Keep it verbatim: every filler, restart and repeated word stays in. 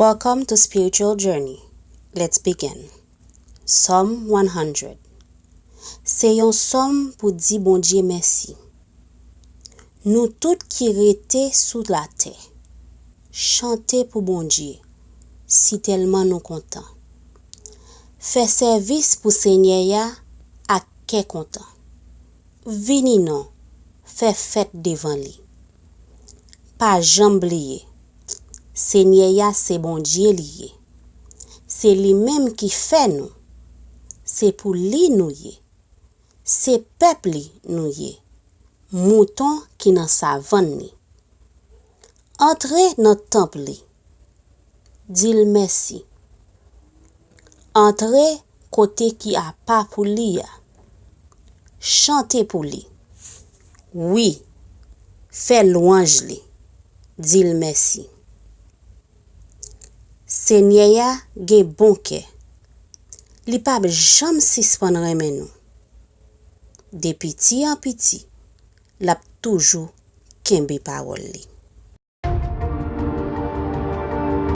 Welcome to Spiritual Journey. Let's begin. Psalm one hundred. Se yon sòm pou di Bondye mèsi. Nou tout ki rete sou latè, chante pou Bondye, sitèlman nou kontan. Fè sèvis pou Senyè a ak kè kontan. Vini non, fè fèt devan li. Pa janm bliye, Senyè a se Bondye li ye. Se li menm ki fè nou. Se pou li nou ye. Se pèp li nou ye. Mouton ki nan savann li. Antre nan tanp li. Di l mèsi. Antre kote ki apa pou li a. Chante pou li. Wi, fè lwanj li. Di l mèsi. Senyè a gen bon kè. Li p ap janm sispann renmen nou. De piti an piti, l ap toujou kenbe pawòl li.